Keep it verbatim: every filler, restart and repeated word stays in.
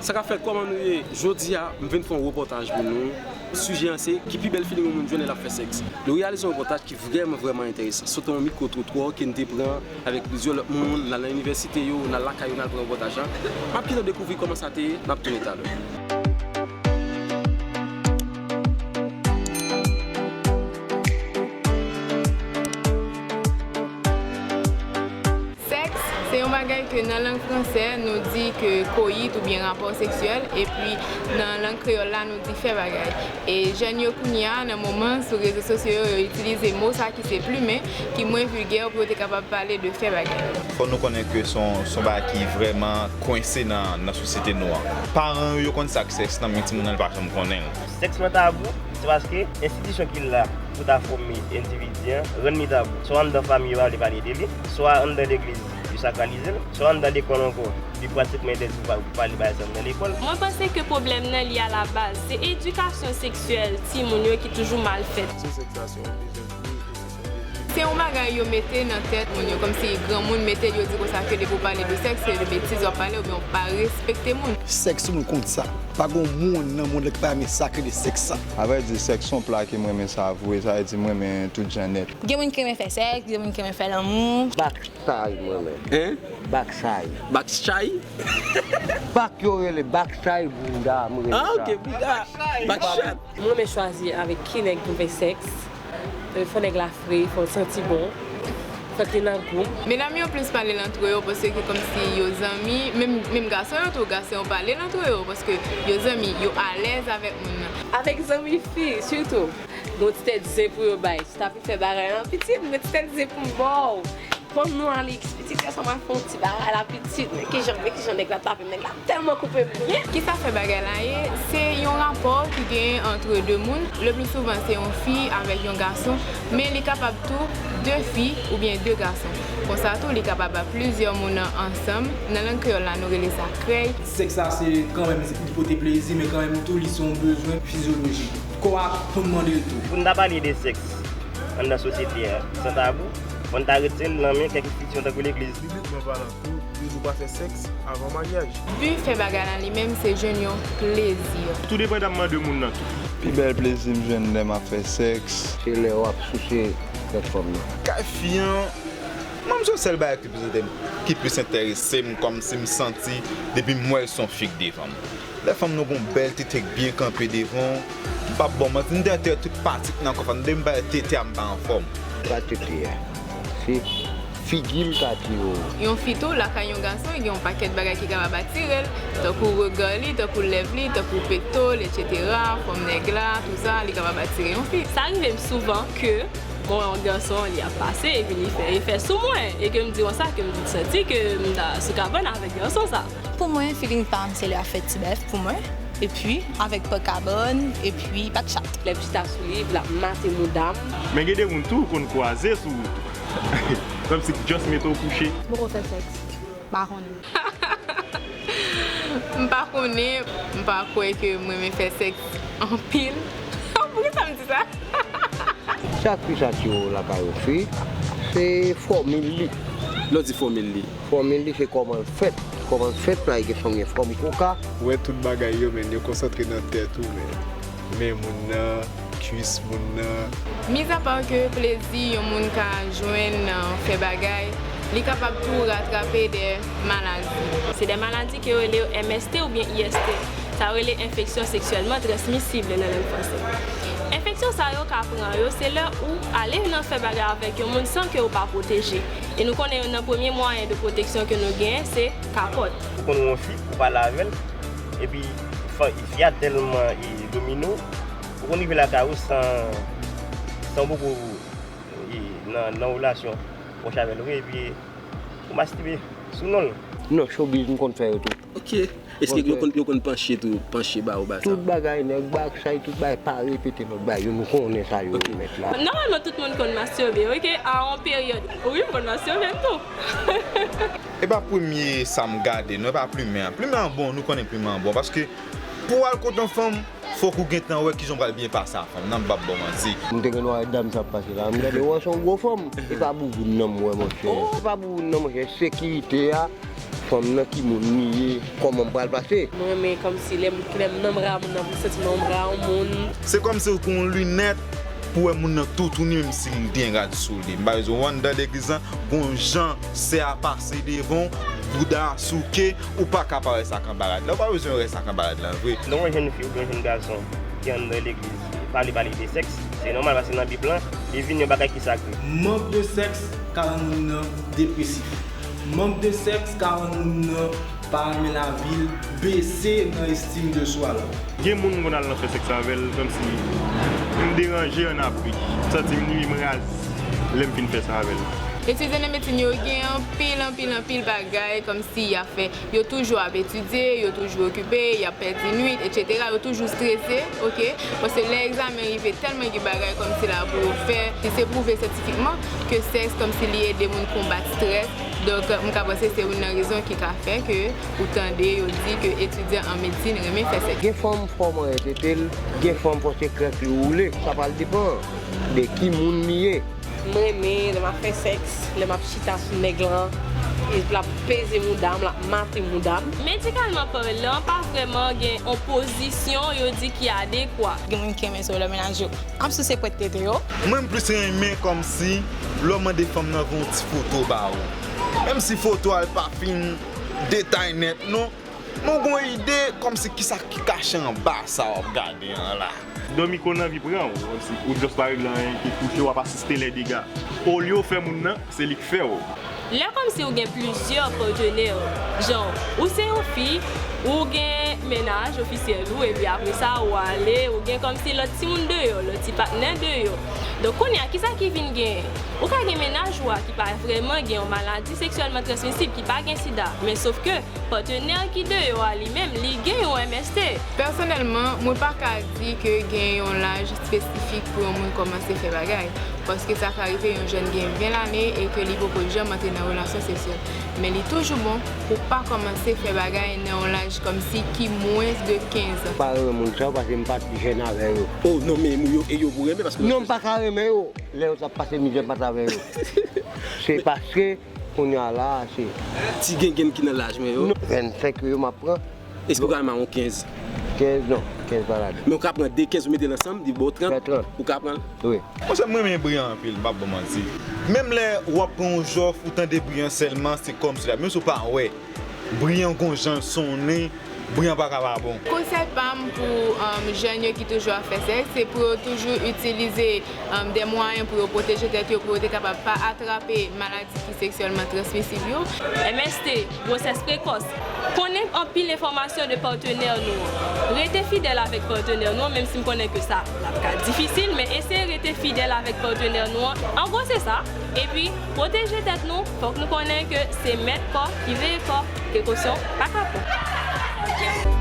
Sa k ap fèt, kòman nou ye? Jodi a, m vin fè yon repòtaj pou nou. Sijè an se, ki pi bèl feeling yon moun jwenn lè l ap fè sèks. Nou reyalize yon repòtaj ki vrèman, vrèman enteresan. Sot yon mikwo twotwa ke n te pran avèk plizyè lòt moun, n al nan inivèsite yo, n al lakay yo, n al pran repòtaj la. M ap kite w dekouvri kòman sa te ye, n ap tounen talè. Sèks, se yon bagay ke nan lang fransè, nou di ke koyit oubyen rapò seksyèl, epi nan lang kreyòl la, nou di fè bagay. E jèn yo kounye a, nan moman, sou rezo sosyo yo, yo itilize mo sa ki se plimen, ki mwen vilgè pou yo te kapab pale de fè bagay. Fò nou konnen ke se yon, se yon bagay ki vrèman kwense nan, nan sosyete nou an. Paran yo, yo konn sa k sèks nan, men timoun nan, li pa janm konnen l. Sèks lan tabou, se paske enstitisyon ki la pou ta fòme endividi an rann li tabou. Swa anndan fanmi yo pa vle pale de li, swa anndan legliz yo sakralize l, swa anndan lekòl ankò, li pratikman entèdi pou pa-, pou pale bagay sa yo nan lekòl. Mwen panse ke pwoblèm nan li alabaz, se edikasyon seksyèl timoun yo ki toujou mal fèt. Se sèks la se yon bezwen pur e se Se yon bagay yo mete nan tèt moun yo, kòmsi granmoun mete l, yo di konsa ke depi w pale de sèks, se de betiz w ap pale oubyen w pa respekte moun. Sèks, tout moun konn sa. Pa gen yon moun nan mond lan ki pa renmen sa k rele sèks sa. Avrèdi, sèks se yon pla ke m renmen sa vre, sa vle di m renmen tout jan nèt. Gen moun ki renmen fè sèks, gen moun ki renmen fè lanmou. Baksay m renmen. Hein? Baksay. Baksay? Bak yo rele baksay, bounda, m renmen sa. Ah, ok, bounda. Baksay. M renmen chwazi avèk ki nèg pou m fè sèks. Fò nèg la fre, fò l santi bon, fòk li nan gou m. Medam yo plis pale l antre yo paske kòmsi yo zanmi, menm, menm gason yo tou, gason yo pale l antre yo paske yo zanmi, yo alèz avèk moun nan. Avèk zanmi fi, sitou. Gon ti tèt zen pou yo bay. Si w ta vin fè bagay lan, pitit, gon ti tèt zen pou m ba w. Kòm nou Alix, pitit, sè sa m ap fè yon ti bagay la, pitit, men kijan, men kijan nèg la tape m, nèg la tèlman koupe m byen. Kisa fè bagay la ye? Se yon rapò ki genyen antre de moun. Le pli souvan, se yon fi avèk yon gason, men li kapab tou de fi oubyen de gason. Konsa tou, li kapab ap plizyè moun ansanm. Nan lang kreyòl la, nou rele sa krèy. Sèks la, se kanmenm, li pote plezi, men kanmenm tou, li se yon bezwen fizyolojik. Kò a konn mande l tou. Pou n ta pale de sèks anndan sosyete a, san tabou, fò n ta retire l nan men kèk enstitisyon tankou legliz. Biblikman palan, tou, yo di w pa fè sèks avan maryaj. Bi fè bagay la li menm, se jwenn yon plezi. Tou depandamman de moun nan tou. Pi bèl plezi m jwenn lè m ap fè sèks. Se lè w ap souse tèt fanm nan. Kay fi an, mwen, se yon sèl bagay ki plis, ki plis enterese m, kòmsi m santi, depi m wè l, se yon fi k devan m. Lè fanm nan gon bèl tete k byen kanpe devan w, m p ap ba w manti, m te antere tout pati k nan kò fanm nan, depi m pa wè tete a, m pa anfòm. Pa tete a. Se figi l k atire w. Yon fi tou, lakay yon gason, gen yon pakèt bagay ki kapab atire l, tankou rega li, tankou lèv li, tankou pekto l, etsetera, fòm nèg la, tou sa, li kapab atire yon fi. Sa rive m souvan ke mwen wè yon gason, li ap pase, epi li fè efè sou mwen, e ke m di konsa ke m vin santi ke m ta sou kabann avèk gason sa. Pou mwen, feeling pa m se lè ap fè ti bèf pou mwen, epi avèk pak kabann, epi pak chat. Lè m chita sou li, epi l ap mate mouda m. Men gen de moun tou ou konn kwaze sou wout. Kòmsi k just mete w kouche. M poko fè sèks. M pa konnen. M pa konnen, m pa kwè ke m renmen fè sèks anpil. Poukisa m di sa? Sa k plis atire w lakay yon fi, se fòmil li. Lè w di fòmil li? Fòmil li se kòman l fèt. Kòman l fèt la, e gen fòm, gen fòm koka. Ou wè tout bagay yo, men yo konsantre nan tèt ou, men men moun nan, kwis moun nan. Mizapa ke plezi yon moun ka jwenn nan fè bagay, li kapab tou ratrape de maladi. Se de maladi ke yo rele yo M S T oubyen I S T. Sa yo rele enfeksyon seksyèlman transmisib nan lang fransè. Enfeksyon sa yo ka pran yo, se lè ou ale nan fè bagay avèk yon moun san ke ou pa pwoteje. E nou konnen youn nan premye mwayen de pwoteksyon ke nou genyen, se kapòt. Ou konn wè yon fi, ou pale avè l, epi fi a tèlman domine w, ou konn rive lakay ou san, san poko nan, nan relasyon pwòch avè l vre, epi ou mastibe sou non l. Non, showbiz m konn fè yo tou. Ok. Èske yo konn, yo konn panche tou, panche ba ou ba sa? Tout bagay, nèg baksay, tout bagay, pa repete lòt bagay yo, nou konnen sa yo mèt la. Nòmalman, tout moun konn mastirbe, ok? A yon peryòd, wi, m konn mastirbe tou. E pa premye sa m gade, non, e pa plimen an. Plimen an bon, nou konnen plimen an bon, paske pou w al kot yon fanm, fòk ou gentan wè kijan w pral byen pase a fanm nan, m p ap ba w manti. M te gen dwa wè dam sa ap pase la, m gade, wè, se yon gwo fanm. E pa bouboun nan m wè, monchè. E pa bouboun nan, monchè, sekirite a. Fanm nan ki moun li ye, kòman m pral pase? Mwen renmen kòmsi lè m, lè m nan bra moun nan, pou m santi m nan bra yon moun. Se kòmsi w gen yon linèt pou wè moun nan toutouni, menm si l gen rad sou li. M pa bezwen w anndan legliz lan, gon jan sè a pase devan w, bouda a souke, ou pa ka pa wè sa k anba rad la. Ou pa bezwen wè sa k anba rad la vre. Lè w yon jèn fi oubyen yon jèn gason ki anndan legliz, pale, pale de sèks, se nòmal paske nan Bib lan, li vin yon bagay ki sakre. Mank de sèks ka rann moun nan depresif. Mank de sèks ka rann moun nan pa renmen lavi l, bese nan estim de swa l. Gen moun m konn al nan fè sèks avè l, kòmsi m deranje an apre. M santi m li menm raz lè m fin fè sa avè l. Etidyan nan medsin yo gen anpil, anpil, anpil bagay kòmsi y ap fè. Yo toujou ap etidye, yo toujou okipe, y ap pèdi nwit, etsetera. Yo toujou strese, oke? Paske lè egzamen rive, tèlman gen bagay kòmsi la pou yo fè, ki se pwouve syantifikman ke sèks kòmsi li ede moun konbat strès. Donk, m ka panse se youn nan rezon ki ka fè ke ou tande yo di ke etidyan an medsin renmen fè sèks. Gen fanm fò manyen tete l, gen fanm fò se krèk li woule. Sa pral depann de ki moun li ye. M renmen lè m ap fè sèks, lè m ap chita sou nèg lan, epi l ap peze mouda m, l ap mate mouda m. Medikalman palan, pa vrèman gen yon pozisyon yo di ki adekwa. Gen moun ki renmen sa yo lè mennaj yo ap souse pwent tete yo. Mwen, m plis renmen kòmsi lè w mande fanm nan voye yon ti foto ba ou. Menm si foto a l pa fin detay nèt, non. Men w gen yon ide kòmsi kisa ki kache anba sa w ap gade an la. Dòmi konn anvi pran w, kòmsi ou just pa regle anyen, ki kouche w ap asiste lè dega. Olye w fè moun nan, se li k fè w. Lè kòmsi ou gen plizyè patenè, jan ou se yon fi, ou gen mennaj ofisyèl ou, epi apre sa ou ale, ou gen kòmsi lòt timoun deyò, lòt ti patnè deyò. Donk kounye a, kisa ki vin genyen? Ou ka gen mennaj ou a ki pa vrèman gen yon maladi seksyèlman transmisib, ki pa gen sida, men sof ke patenè ki deyò a li menm, li gen yon M S T. Pèsonèlman, mwen pa ka di ke gen yon laj espesifik pou yon moun kòmanse fè bagay, paske sa ka rive yon jèn gen ven lane e ke li poko janm antre nan relasyon seksyèl. Men li toujou bon pou pa kòmanse fè bagay nan yon laj kòmsi ki mwens de kenz an. M pa renmen moun sa yo paske m pa t jèn avè yo. Oh, non, men moun yo, e yo pou renmen paske... Non, m pa ka renmen yo. Lè yo t ap pase mizè, m pa t avè yo. Se paske Kounye a la, se... Ti gengenn ki nan laj mwen yo. Non, vennsenk yo m ap pran. Èske ou ka al mawon kenz? Kenz non, kenz pa ladan. Men ou ka pran de kenz ou mete l ansanm, li ba w trant, ou ka pran l? Wi. Monchè, m renmen Brian anpil, m p ap ba w manti. Menm lè w ap pran yon jòf, ou tande Brian sèlman, se kòmsi la. Menm si w pa wè, Brian gon jan l sonnen, Brian pa ka pa bon. Konsèy pa m pou, um, jèn yo ki toujou ap fè sèks, se pou yo toujou itilize, um, de mwayen pou yo pwoteje tèt yo, pou yo te kapab pa atrape maladi ki seksyèlman transmisib yo. M S T, gwosès prekòs. Konnen anpil enfòmasyon de patenè nou an. Rete fidèl avèk patenè nou an, menm si m konnen ke sa l ap ka difisil, men eseye rete fidèl avèk patenè nou an. An gwo, se sa. Epi, pwoteje tèt nou, fòk nou konnen ke se mèt kò ki veye kò, prekosyon pa ka pran.